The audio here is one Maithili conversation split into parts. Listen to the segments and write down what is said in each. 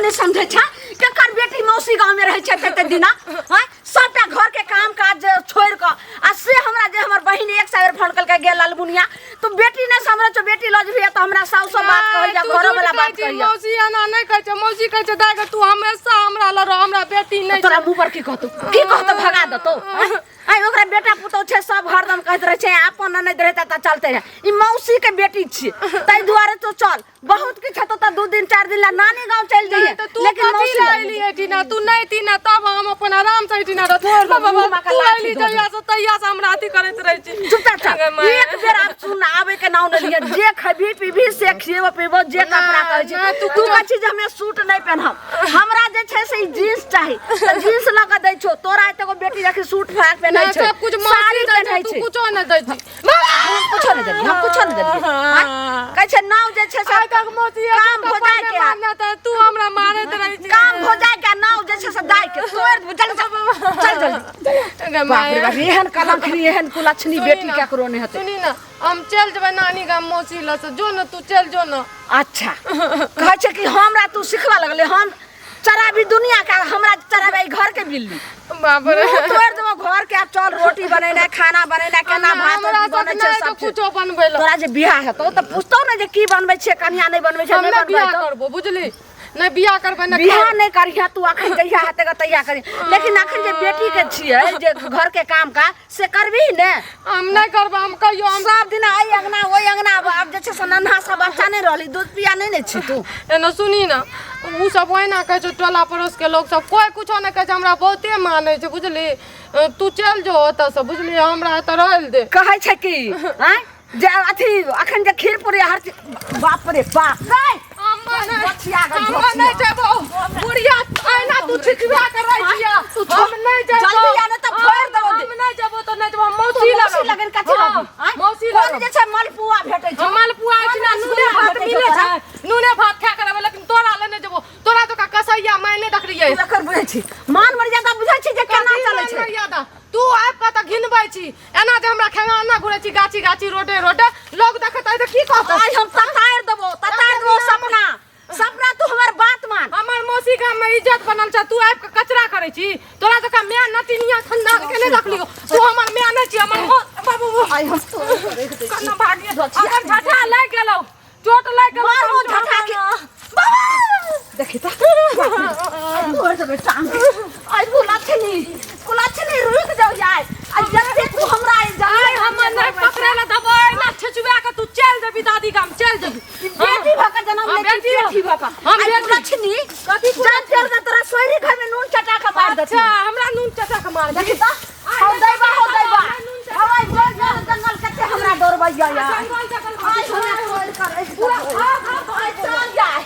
नहि समझै छै केकर बेटी मौसी गाँवमे रहै छै एते दिना आँय सबटा घरके काम काज छोड़ि कऽ आ से हमरा जे हमर बहिन एक सवेर फोन केलकै गेल लालबुनिया तू बेटी नहि समझै छौ बेटी लऽ जेबही तऽ हमरा साउस सब बात कहैया तू झूठ घरो वाला कहै बात छी, कहैया मौसी एना नहि कहै छै मौसी कहै छै दाइ गे तू हमेशा हमरा लग रह हमरा बेटी नहि तोरा मुँह पर की कहतौ की कहतौ भगा देतौ आँय? आइ ओकरा बेटा पुतहु छै सब हरदम कहैत रहै छै अपन ननैद रहै तऽ चलते रहै ई मौसी के बेटी छियै ताहि दुआरे तू चल बहुत किछु हेतौ तऽ दू दिन चारि दिन ला नानी गाँव चलि जइहे तऽ तू लेकिन कथी मौसी ला लग अयली एहिठिना तू नहि एती तब हम अपन आराम से एहिठिना रहत तोड़ बाबा मुँह में तू लाठी अयली दऽ जहिया से तहिया से हमरा अथी करैत रहै छी चुपचाप चल गे माय। एक बेर आब सुन आबे के नाम नहीं लिये जे खबी पीबी से खिएबो पीबो जे कपड़ा कहै छी नहि, तू तू कहै छी जे हमे सूट नहीं पहनब हमरा जे छै से ई जींस चाही तऽ जींस लऽ के दै छौ तोरा एतेगो बेटी देखी सूट फ्राक पहनै नहि छै सब कुछ मौसी साड़ी दै छै पहनै तू छै कुछो नहि दै छी हम कुछो नहि देलियै हम कुछो नहि देलियै आँय? कहै छै नाव जे छै से आइ तक मौसी काम हो जाए के मारना तऽ तू हमरा मारैत रहै छी काम हो जाए के नाव जे छै से दाइ के तोड़ देबौ। चल चल चल जल्दी गे बाप माय। रे बाप एहन कलंखनी एहन कुलक्षणी सुनी बेटी ना, केकरो नहि हेतै सुनी ना हम चल जेबै नानी गाम मौसी लग से जो ने तू चल जो ने अच्छा कहै छै कि हमरा तू सिखबऽ लगले हम चराबी दुनिया के हमरा चराबे घर के बिल्ली बाप रे मुँह तोड़ देबो घर के आब चल रोटी बनेनाइ खाना बनेनाइ केना भात हमरा रोटी बनै सब छै नहि सब तऽ चीज। कुछो बनबै लए तोरा जे बियाह हेतौ तऽ पूछतौ ने जे की बनबै छियै कनिया नहि बनबै छै हम नहि नहि बनबै बियाह हेतौ। करबो बुझली नहि बियाह करबै नहि बियाह नहि करिहे तू अखन जहिया हेतै ग तहिया करी लेकिन अखन जे बेटी के छियै जे घर के काम काज से करबही ने हम नहि करबै हम कहियो हम सब दिन एहि अंगना ओहि अंगना आब आब जे छै से नन्हा सब बच्चा नहि रहली दूध पिया नहि ने छी तू एना सुनी ना ओ सब ओहिना कहै छै टोला पड़ोस के लोग सब कोइ कुछो नहि कहै छै हमरा बहुते मानै छै बुझली तू चलि जो ओतऽसँ बुझली हमरा एतऽ रहै लए दे कहै छै कि आँय जे अथी अखन जे खीर पूरी हर चीज बाप रे बाप रे बचिया गई, हम नहीं जेबो बुढ़िया ऐना तू छिछुआ कर रही छिया हम नहीं जेबो जल्दी आने तो फोड़ देबो। हम नहीं जेबो तो नहीं जेबो हम तू मौसी मौसी लगन लगन कथी लगन आँय? मौसी कोन लगन जे छै मलपुआ भेटै छै हम मालपुआ छै ना कोन नूने रसगुल्ला भात भेटै छौ मिले तोरा? छै नूने भात खा के रहबै लेकिन तोरा ले नहीं जेबो तोरा तो का कसैया मैं नहीं देखलियै तू एकर बुझै छी मान मर्यादा बुझै छी जे केना कथी चलै मान छै मर्यादा तू आबि कऽ तऽ घिनबै छी एना जे हमरा खेंगाना घुरै छी गाछी गाछी रोडे रोडे लोग देखतै तऽ की कहतै आइ हम ततारि देबो ततारि देबो सपना सपना तू हमर बात मान हमर मौसी गाम में इज्जत बनल छै तू आबि कऽ कचरा करै छी तोरा जकाँ माय नटिनिया खानदान के नहि देखलियौ तू हमर माय नहि छी हमर बाबू आइ हम तोड़ के रखि दै छी कन्ना भागिए अगर झटा लागि गेलौ चोट लागि गेलौ मारबो तऽ हम झटा के देखी त तोड़ देबै टांग आइ कुलक्षणी कुलक्षणी रुकि जाउ यार आ जते तू हमरा आई आइ हमर नहि पकड़ै लए देबै ना छिचुआ के तू चलि जेबी दादी गाम चलि जेबी बेटी भऽ के जनम हम लेती बेटी बेटी भऽ के हम आइ बेटी। कुलक्षणी कथी जान चल के तोरा सोहरी घर में नून चटा के मार देती अच्छा हमरा नून चटा के मार देखी त हौ दैबा हौ दैबा हौ आई जोर जोर जंगल कते हमरा डरबैया यार जंगल जंगल आइ हमरा तोड़ कर पूरा खा खा आइ चल जाय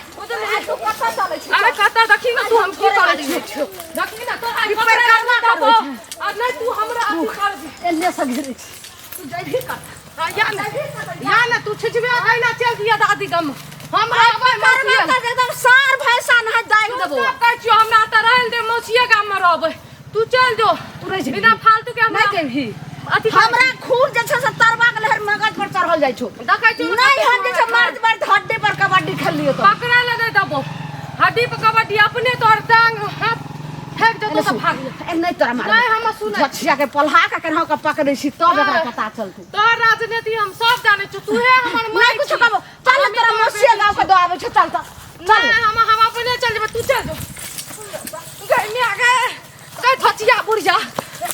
आइ तू कतऽ चलै छी अरे कतऽ देखी ना तू हम की करै छी देखी ना तोरा ई पकड़ै लए परिक्रमा नहि देबौ। करै आ नहि तू हमरा अथी कर एन्ने से घेरै छी तू जइबही कतऽ हाँ, या ना या ना तू छिछबे कहिना चल दिया दादी गम हम आबै मौसिए करना तऽ एकदम सार भैंसा नहाय दागि देबो सब कहै छियौ हमरा तऽ रहल दे मौसिए गाम में रहबै तू चल जो तू रहि जेबही। बिना फालतू के हमरा नहि जेबही अथी हमरा खून जे छै से तरवा के लहर मगज पर चढ़ल जाइ छौ देखै छियौ नहि हम जे छै मर्द मर्द हड्डी पर कबड्डी खेललियो तऽ पकड़ै लए नहि देबो हड्डी पर कबड्डी अपने तोहर टांग हाथ फेंक देतो तऽ भाग जेतौ ए नहि तोरा मारबै नहि हम सुनै बछिया के पलहा के केनाहु के पकड़ै छी तब एकरा पता चलतै तोहर राजनीति हम सब जानै छियौ तूहे हमर नहि माय कुछो छी। कहबो चल हम तोरा तोहर मौसिया बेटी गाँव के दऽ आबै छौ चल तऽ छी। चल नहि हम अपने चल जेबै तू चल जो गै माय गै गै धचिया बुढ़िया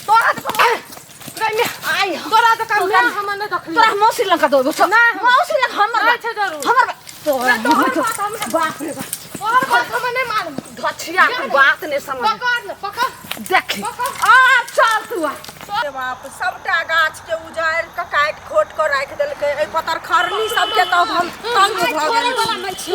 तोरा तऽ गै माय आइ तोरा तऽ माय हम नहि देखलियौ तोरा मौसी लग के दऽ आबै छौ नहि। मौसी लग हमर नहि छै जरूर। हमर तोरा नहि, तोहर बात हमरा- बाप रे बाप तोहर बात हम नहि मानब धचिया के बात नहि समझ पकड़ ले पकड़ देखी पकड़। आ चल तू आ रे बाप सबटा गाछ के उजाड़ि कऽ काटि खोट कऽ राखि देलकै एहि पतरखरनी सबके तऽ हम तंग भऽ गेल छी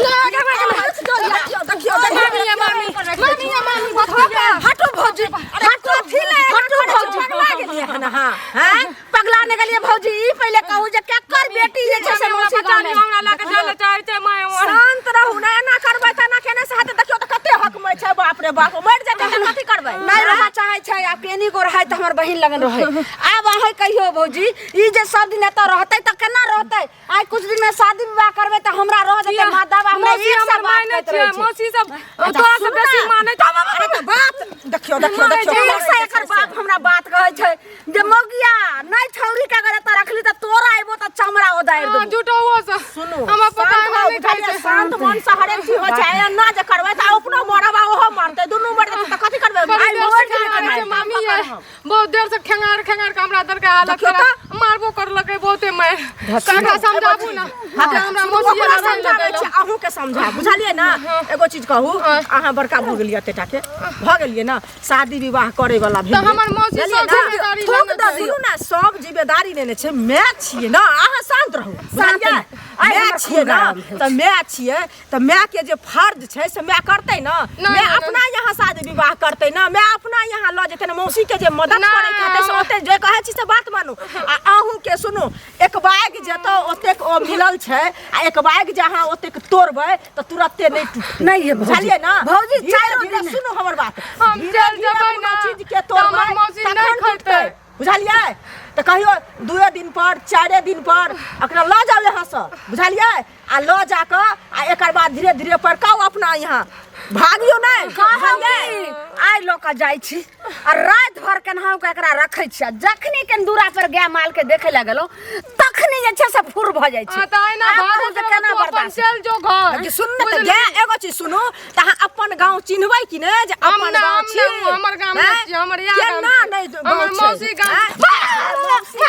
देखियौ देखियौ मामी ये मामी मामी ये मामी भतीजा हटो भौजी हटो हटो भौजी पगला गेलियै हन अहाँ हैं पगला ने गेलियै भौजी ई पहिले कहू जे केकर बेटी जे छै से हमरा मौसी बचा गाँव लियौ में हमरा लऽ कऽ जाय लए चाहै छै माय हमर शान्त रहू ने एना करबै तऽ एना केने से हेतै देखियौ तऽ कते हकमै छै बाप रे बाप मरि जेतै तऽ कथी करबै नहि रहऽ चाहै रहै छै आ केनी गो रहै तऽ हमर बहिन लगन रहै। आब अहाँ कहियो भौजी, ई जे सब दिन एतऽ रहतै तऽ केना रहतै? आइ कुछ दिन में शादी विवाह करबै तऽ हमरा रह जेतै माँ दाबा हमरा मौसी एक हमर सए बात मायने कहैत छियै रहै छै। मौसी सब अच्छा, तोरा से सुनू बेसी ना। मानै अरे तऽ बात देखियौ देखियौ मारै देखियौ छै। एक सए एकर बाप हमरा बात कहै छै जे मौगिया नहि छौरी के अगर एतऽ रखली तऽ तोरा एबो तऽ चमड़ा ओदारि हाँ, देबो। झूठो वो सब सुनू हमर पप्पा शान्त एना होउ, नहि खाइ बुझलियै? छै। शान्त मन से हरेक चीज होइ छै। एना जे करबै तऽ अपनो मरब आ ओहो मरतै, दुनू मरि जेतै तऽ कथी करबै? बड़ी आइ देर मरि से जेबै खेंगारै तऽ छै मारि मामी कऽ ये करब। बहुत देर से खेंगार खेंगार के हमरा दर के हालत देखियौ खराब मारबो करलकै बहुते मारि। एकरा समझाबू ना जे हमरा मौसी ओकरा एना नहि समझाबै लगेलक। छी, अहूँके समझा बुझलियै ने। एगो चीज कहू, अहाँ बड़का भऽ गेलियै, एते टाके भऽ गेलियै ने, शादी विवाह करे वाला भेलियै। तऽ हमर मौसी बुझलियै सब ने? जिम्मेदारी थोक लेने दऽ छै। दियौ ने, सब जिम्मेदारी लेने छै। माय छियै ने अहाँ, शान्त रहू बुझलियै? आइ माय हमर छियै खून ने गरम भेल। तऽ माय छियै तऽ माय के जे फर्ज छै से माय करतै ने। नहि, माय नहि, अपना यहाँ शादी विवाह करतै ने, माय अपना यहाँ लऽ जेतै ने। मौसी के जे मदद नहि, करे के हेतै से ओते जे कहै छी से बात मानू। आ अहूँ के सुनू, एक बैग जतऽ ओतेक ओ मिलल छै आ एक बैग जे अहाँ ओतेक तोड़बै तऽ तुरते नहि टूटतै। नहि ये भौजी। बुझलियै ने? भौजी, धीरे चारि धीरे दिन। सुनू हमर बात, हम धीरे चलि धीरे जेबै कोनो ने, चीज के तऽ हमर तोड़बै मौसी नहि तखन खैतै। टूटतै बुझलियै? तऽ कहियो दुए दिन पर चारे दिन पर एकरा लऽ जाउ यहाँसँ बुझलियै? आ लऽ जाकऽ आ एकर बाद धीरे धीरे पड़काउ अपना यहाँ, भागियौ नहि बुझलियै? आइ लऽ कऽ जाइ छी आ राति भर केनाहु कऽ एकरा रखै छी आ जखनी केन दूरा पर गाय माल के देखे लए गेलहुँ तखनी जे छै से फुर भऽ जाइ छै। हाँ, तऽ एना आब भागो कहू जे केना तू अपन बर्दाश्त चलि जो घर। कि सुन ने तऽ बुझलियै? गाय एगो चीज सुनू तऽ अहाँ अपन गाँव चिन्हबै कि ने जे हम अपन ना गाँव हम छी? ना हमर गाम नहि आँय? छी, हमर इएह गाम केना छी। नहि गाँव हमर छै? मौसी गाम आँय?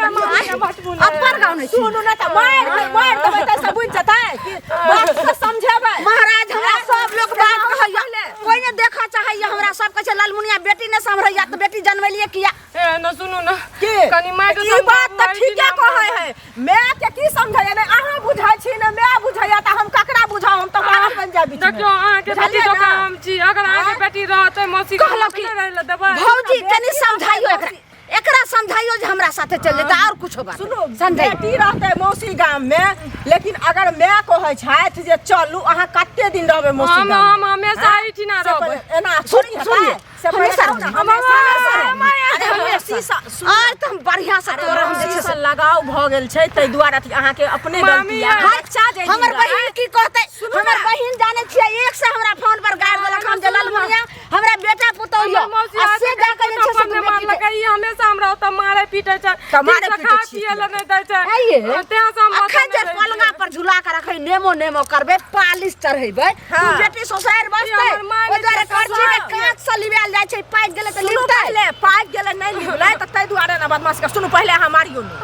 अपन गाँव नहि छी। सुनू ने तऽ मारि मारि देबै तऽ सब बुझि जेतै कि बात तऽ समझेबै। महाराज, हमरा सब लोग बात कहैया, कोई ने देखऽ चाहैया हमरा। सब कहै छै लालमुनिया बेटी ने सम्हरैया तऽ बेटी जनमेलियै किया? ए न सुनू न के कनी माय के ई बात तऽ समझाउ, ठीके कहै है। माय के की समझैया? ने अहाँ बुझै छी ने माय बुझैया, तऽ हम ककरा बुझाउ? हम तऽ पागल बनि जायब बीचमे। देखियौ अहाँके बेटी बुझलियै जकाँ ने? हम छी। अगर अहाँके बेटी रहतै मौसी के कहलहुँ कि नहि रहै लए देबै। भौजी कनी समझाइयो एकरा, एकरा समझाइयो जे हमरा साथे चल जेतै और कुछो बात सुनू समझाइयो। बेटी रहतै मौसी गाम में, लेकिन अगर माय कहै छथि जे चलू, अहाँ कते दिन रहबै मौसी हम गाम में? हम हमेशा एहिठिना से रहबै। पहिले एना थोड़ी हेतै। सुनिए, से पहिले हमेशा कहू ने, रहबै। हमेशा हमेशा रहबै। अरे मौसी सँ- सुनू ने, आज तऽ हम बढ़िया से तोरा हम जे मौसी छै सँ से लगाव भऽ गेल छै ताहि दुआरे अथी अहाँके अपने मामी गलती यै। यऽ। बच्चा जे हमर दिन रहै, बहिन की कहतै? सुनू हमर ने। बहिन जाने छियै, एक से हमरा फोन पर गारि देलक हम जे लालमुनिया हमरा बेटा पुतौह यऽ हमर मौसी आ से आज जाके जे छै से तक बेटी के- मारलकै। ई हमेशा हमरा ओतऽ मारे पीटे छै, तऽ मारै ठीक से पीटै खाय छियै पियै लए नहि दै छै। आइये तें से हम ओतऽ अखन जे नहि रहै पलंगा छियै। पर झुला के रखै नेमो नेमो करबै पालिश चढ़ेबै हाँ। तू बेटी ससुरारि बसतै हमर माय ओहि दुआरे नहि छै, करची के ससुरारि। काँच से लिबायल जाइ छै, पाकि गेलै तऽ सुनू लिपतै। पहिले पाकि गेलै नहि लिबलै तऽ ताहि दुआरे ने बदमाशी कर। सुनू पहिले अहाँ मारियौ नहि,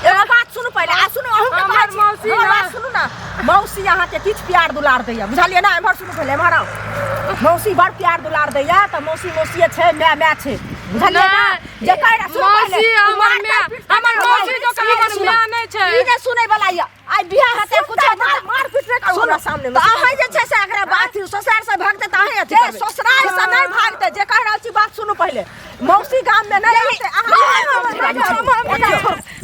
एगो बात सुनू पहिले आ सुनू अहूँके हमर कहै छी, मौसी हमर ना। बात सुनू ने। मौसी अहाँके किछु प्यार दुलार दैया बुझलियै ने? एम्हर सुनू पहिले, एम्हर आउ। मौसी बड़ प्यार दुलार दैया तऽ मौसी मौसीए छै, माय माय छै बुझलियै ने? नहि, जे कहि सुनू पहिले, मौसी हमर मारतै, माय पीटतै, हमर मौसी जकाँ ई हमर नहि सुनब। माय नहि छै। ई नहि सुनै वाला यऽ। आइ बियाह हेतै कुछ हेतै मार मार पीट नहि करू हमरा सामने में। तऽ अहाँ जे छै से एकरा बात ससुरारि से भगतै तऽ अहाँ अथी जे करबै। ससुराल से नहि भागतै, जे कहि रहल छी बात सुनू पहिले। मौसी गाम में नहि रहतै अहाँ।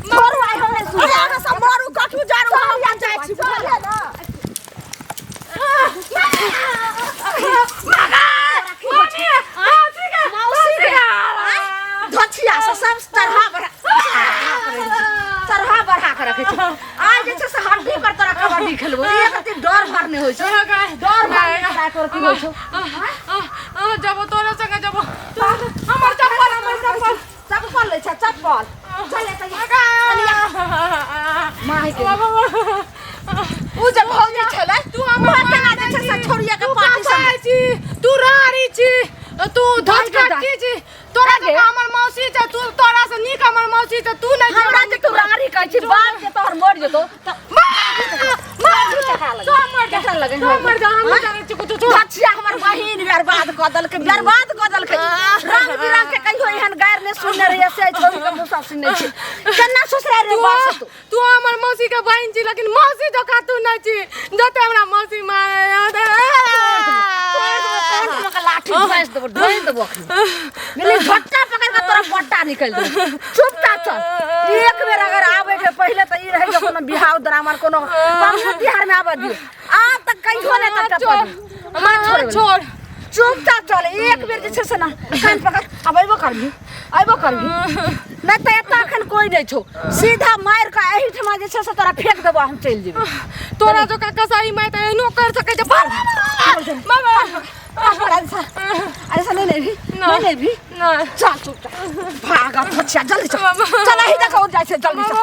छोड़ू, आइ हम नहि सुनब। अरे अहाँ सब मरू कठू जारू, हम हम जाइ छी बुझलियै ने? मौसी के धोछिया से सब चढ़ा बढ़ा चढ़ा बढ़ा के रखै छै। आइ जे छै से हड्डी पर तोरा कबड्डी खेलबो। एक रति डर भर नहि होइ छै, डर भर नहि तोरा तोर की होइ छौ? जबो तोरे संगे जबो। हमर चप्पल, हमर चप्पल। चप्पल लै छै चप्पल। चल एतऽ माय के उ जे भौजी छलै तू हमर ओहो केना जे छै से छोड़िए के तू पार्टी कसाई छी, तू रारी छी, तू धचकट्टी छी। तोरा आगे? जकाँ हमर मौसी छै, तू तोरा से नीक हमर मौसी छै, तू नहि छी। हमरा जे तू रारी कहै छी, बाप के तोहर मरि जेतौ तऽ सब मर जा, केकरा लगै? सब मर जा, हम नहि जानै छी कुछो, छोड़। बचिया हमर बहिन बर्बाद कऽ देलकै, बर्बाद कऽ देलकै। रंग बिरंग के कहियो एहन गारि नहि सुनने रहियै से छोड़ी के मुँह सुनने छी। केना ससुरारि रे तू बाप तू? तू हमर मौसी के बहिन छी, लेकिन मौसी जकाँ तू नहि छी। जते हमरा मौसी मारे लाठी ढोस देबो, ढोस देबो अखनी। मिली झट्टा पकड़ के तोरा बट्टा निकल देबो। चुपचाप चल। एक बेर अगर आबे के पहिले तऽ ई रहै जे कोनो बिहाव द्रामर कोनो पाबनि तिहार में आबऽ दियौ, आब तऽ कहियो नहि तऽ टपऽ दियौ। छोड़, छोड़। चुपचाप चल। एक बेर जे छै से ना कान पकड़, आब अयबो करबी, अयबो करबी नहि तऽ एतऽ एखन कोइ नहि छौ, सीधा मारि कऽ एहिठमा जे छै से तोरा फेंक देबो, हम चलि जेबै। तोरा जो का कसाई माय तऽ एहनो कर सकै छै। बाबा ऐसा ऐसा नहीं लेबी, नहीं लेबी। नहि। चल चुपचाप भाग, अब छोटिया जल्दी चल, चल एही देखो जाइ छै, जल्दी चल।